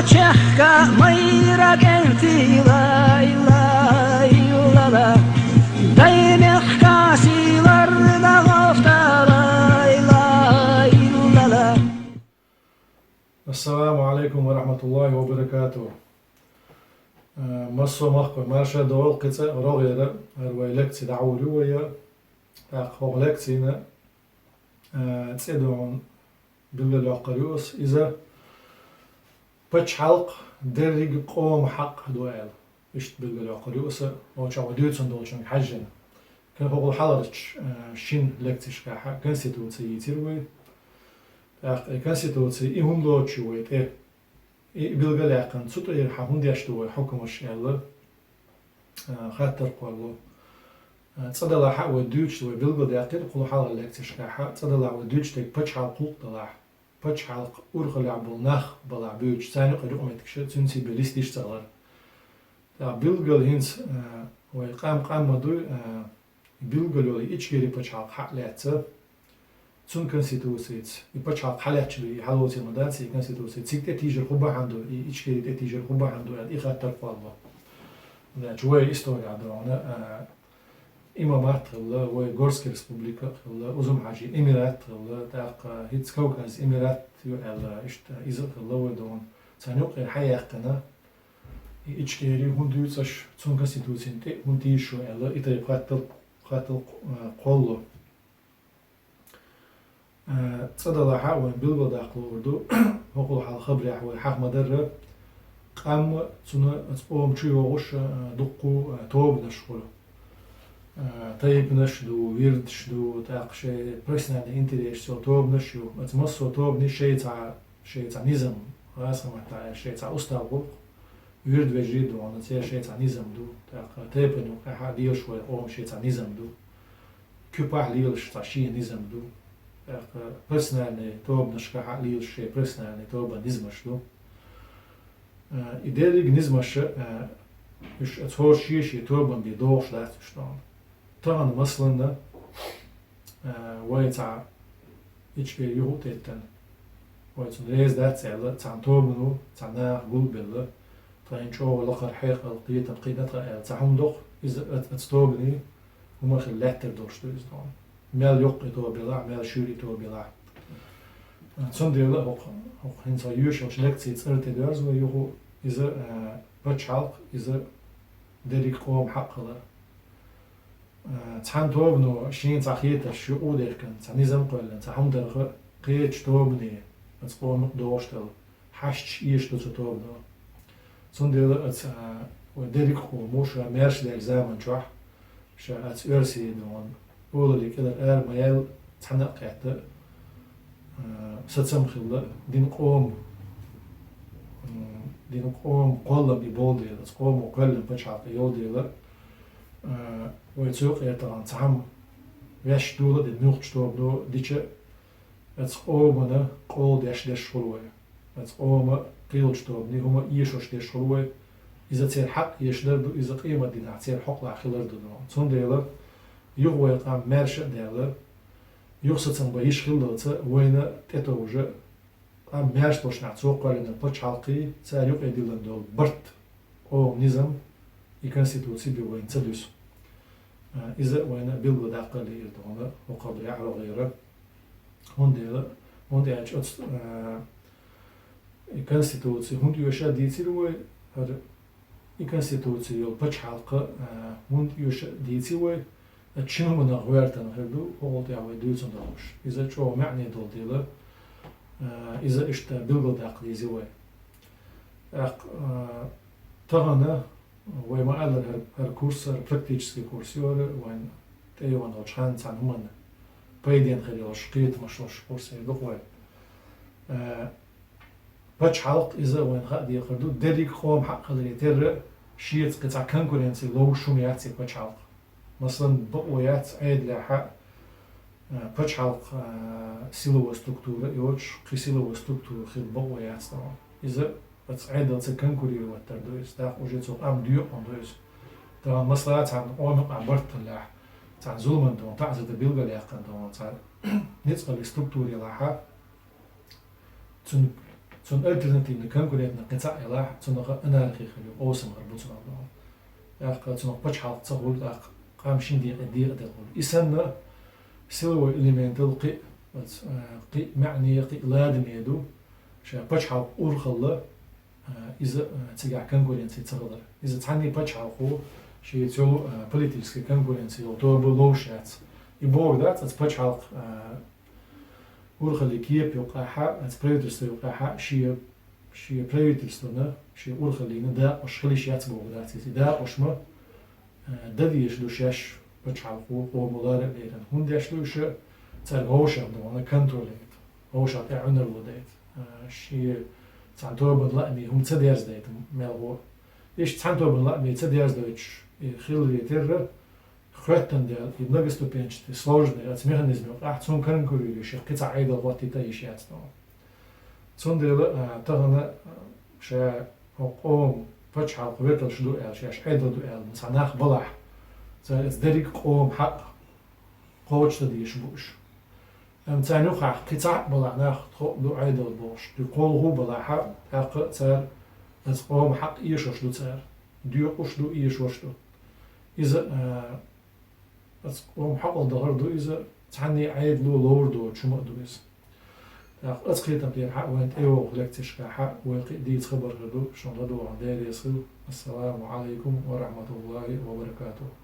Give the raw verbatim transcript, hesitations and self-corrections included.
Чехка майра кӀентий, лай, лай, ла, ла. Дай мехка силар да гӀофта, лай, лай, ла, ла. Ассаламу алейкум ва рахматуллахи ва баракатух. Э, массо махкой, марша догӀал кхицӀа рогӀера, гьар вай лекци дӀагӀур ю вай. ТӀаккха хӀокху лекцина, э, цӀе догӀун билгалйоккхур ю ас иза. Пачхьалкх дерриг къоман хьакъ ду аьлла. Иштта билгалйоккхур ю аса, оцу чохь вай дуьйцун долчуьнга хьаьжжина. Кхин хӀокхул хьалхарчу, э, шин лекцешкахь Конституци йийцира вай. ТӀаккха и Конституци, и хӀунда лоцуш ю вай тӀе? И билгалъяьккхина, цу тӀера хьан хӀунда деш ду вай хьукмаш аьлла, э, хаттар кхолло. Э, цӀа далахь а вай дуьйцуш, вай билгалдаьккхира кхул хьалхарчу лекцешкахь, цӀа далахь вай дуьйцуш дерг пачхьалкх гӀуллакх далахь. Пачхьалкх урхаллехь болу нах балахь буьйцуш, царна юкъара юкъаметтигаш, цуьнций бен листиш ца хилар. ТӀаккха билггал хӀинца, э, вай къам къам ма дуй, э, билггал йолу и Ичкери пачхьалкх хьакъ лаьцна, цуьнан конституцица, и пачхьалкх хьалаьцча дуй, и хьалоцийна ма дац, и конституци цига тӀетийжар хӀун бахьана ду, и Ичкери тӀетийжар хӀун бахьана ду аьлла, и хаттар кхолло. Значит, вай история догӀна, э, имамат хилла, вай Горский республика хилла, Узум-Хьаьжин эмират хилла, тӀаккха хӀинца Кавказ эмират ю аьлла, иштта иза хилла вай догӀна. Царна юкъара хьаяьккхина, и Ичкери хӀунда дуьйцу аш, цуьнан конституцина тӀе хӀунда тийжаш ю аьлла, и тайпа хаттар, хаттар, э, кхолло. Э, цӀа далахь а вайн билгалдаккха луур ду, хӀокхул хьалха хабарехь вай хьаха ма-дарра, къам цуьнан оцу къоман чу йогӀуш, э, дуккха, э, тобанаш хуьлу. Э, тайпанаш ду, вирдаш ду, тӀаккха шайн профессиональный интересаш йолу тобанаш ю. Оцу массо а тобанийн шайн цхьа, шайн цхьа низам, гӀазкхийн маттахь аьлча, шайн цхьа устав гӀуллакх. Вирд вежарий ду, хьуна церан шайн цхьа низам ду. ТӀаккха тайпана юкъахь а лелаш вай къоман шайн цхьа низам ду. Куьпахь лелаш цхьа шен низам ду. ТӀаккха профессиональный тобанашкахь а лелаш шайн профессиональный тобанан низамаш ду. Э, и дерриг низамаш, э, уьш оцу хӀора шен-шен тобанан бен догӀуш дац уьш дохьуна. Тахана, масалан, э, вай цхьа Ичкери юха а теттина, вай цунна реза дац аьлла, цхьана тобано цхьа наха гулбелла, тхайна чӀогӀа лакхара хьекъал, кхетам кхиъна тхан аьлла, цхьа хӀума доккху, иза оц-, оцу тобанийн хӀума хила лаьттар долуш ду иза дохьуна. Мел йоккха и тоба елахь, мел шуьйра и тоба елахь. Цундела хӀокху, хӀокху хӀинца йоьшуш йолчу лекцин цӀарна тӀедоьрзу вай юха, иза, э, пачхьалкх, иза дерриг къоман хьакъ хилар. Э, цхьана тобано шена цхьа хетарш юкъа а дехкина, цхьа низам а кхоьллина, цхьа хӀума дарх а, кхечу тобане, оцу къоман юкъа догӀуш долу хьашташ эшаш ду цу тобано. Цундела оцу, э, вай дерриг а къомо ша маьрша даьллачу заман чохь, ша оцу оьрсийн догӀуна олаллин кӀелара ара ма яьлла, цхьаьна а кхетта, э, сацам хилла, динан къоман, м, динан къоман кхоллам и болу дела, оцу къомо кхоьллина пачхьалкх йолу дела, э, вай цу юкъара тахана цхьа хӀума ваьш дола а дина, муьлххачу тобано дича, оцу къомана къола деш деш хуьлу вай. Оцу къоман кхелачу тобанийн хӀума эшош деш хуьлу вай. Иза церан хьакъ эшнар ду, иза къематдийнахь церан хьокъехь хилар ду дохьуна. Цундела юха вай къам маьрша а даьлла, юха сацам бан йиш хилла далца, вайна тӀетовжа, къам маьрша долчу нахь цо кхоьллина пачхьалкхий, цара юкъе диллина долу барт, къоман низам, и конституци бен вайна ца дуьсу. А, иза вайна билгалдаккха лиира дохьуна, хӀокху хабарехь рогӀера. ХӀунда аьлча, хӀунда аьлча оцу, а, и конституци хӀунда оьшу дийцира вай, хӀара и конституци йолу пачхьалкх, а, хӀунда оьшу дийци вай, оцу шина хӀуманах гӀоьртина хир ду, хӀокхул тӀехь вай дуьйцун долуш. Иза чӀогӀа маьӀне долу дела, а, иза иштта билгалдаккха дийзи вай. ТӀаккха, а, тахана вай ма-аллара, хӀара, хӀара курс, хӀара практический курс ю хӀара, вайн тӀейогӀун долчу ханна цхьана хӀуманна пайденна хир йолуш, кхетамаш луш курс хир ду-кх вай. Э, пачхьалкх иза вайна хаа декхар ду, дерриг къоман хьакъ хиларе терра, шеца кхин цхьа конкуренци ловзуш хӀума яц и пачхьалкх. Масалан, бакъо яц Ӏедалехь, э, пачхьалкх, э, силовой структура йоцуш, кхин силовой структура хила бакъо яц тахана. Иза оцу Ӏедалца конкурировать дар ду иза, тӀаккха уже цо къам доькъун ду иза. Тахана, масала, цхьана къоман юкъахь барт хиллехь, цхьана зуламан тӀехь таӀзар дан билгалъяьккхина тахана, цхьа ницкъаллин структура елахь, цуьнан Цунна альтернативный конкурентный кхин цхьа а ялахь, цунах анархи хир ю, къовсам хир бу цунах. ТӀаккха цунах пачхьалкх ца хуьлу, тӀаккха къам шин декъе декъаделла хуьлу. И санна, силовой элементал кхин а, оц, а, кхин а маьӀне, кхин а ладаме ду, ша пачхьалкх урхалла, а, иза, а, цигахь конкуренци ца хилар. Иза цхьанний пачхьалкхо шеца йолу, а, политический конкуренци йолу тоба ловш яц. И бохург дац, оц пачхьалкх, а, урхаллин кепа юккъехь, оц правительство юккъехь шен, шен правительствона, шен урхаллина дакъош хила йиш яц бохург дац иза. И дакъош ма, э, дан дезаш ду шаьш пачхьалкхо, къомо лара а лерина. ХӀунда деш ду уьш? Цаьрга вовшах ду, вана контроль яйта, вовшах тӀе Ӏуьнар ло дайта. Э, шен цхьана тобанан лаамийн хӀума ца дерзадайта мел гӀо. Иштта цхьана тобанан лаамийн ца дерзадойтуш, и хиларе терра, хӀоьттина дела, и многоступенчатый, сложный, оц механизм юкъахь цунна конкурирующих кхин цхьа Ӏедал хӀоттийта йиш яц тхуна. Цундела, а, тахана, а, ша хӀокху къоман пачхьалкх векалш ду аьлла, шаьш Ӏедал ду аьлла, цхьа нах балахь, цара иза дерриг а къоман хьакъ кхочушдан дезаш бу уьш. Амма царна юккъехь кхин цхьа а балахь нах, тхо а ду Ӏедал бохуш, кхин кхоалгӀа а балахь, тӀаккха а цара оцу къоман хьакъ эшош ду цара. Доькъуш ду, эшош ду. Иза, а, оцу къоман хьакъал дахар ду иза, цхьанний Ӏедало ловр доцуш хӀума а ду иза. ТӀаккха оцу кхетам тӀера хьа вайн тӀейогӀу лекцешкахь вай кхин а дийца хабар хир ду, шуна ладогӀарна Дела реза хуьлда. Ассаламу Ӏалайкум ва рахьматуллахӀи ва баракатухӀ.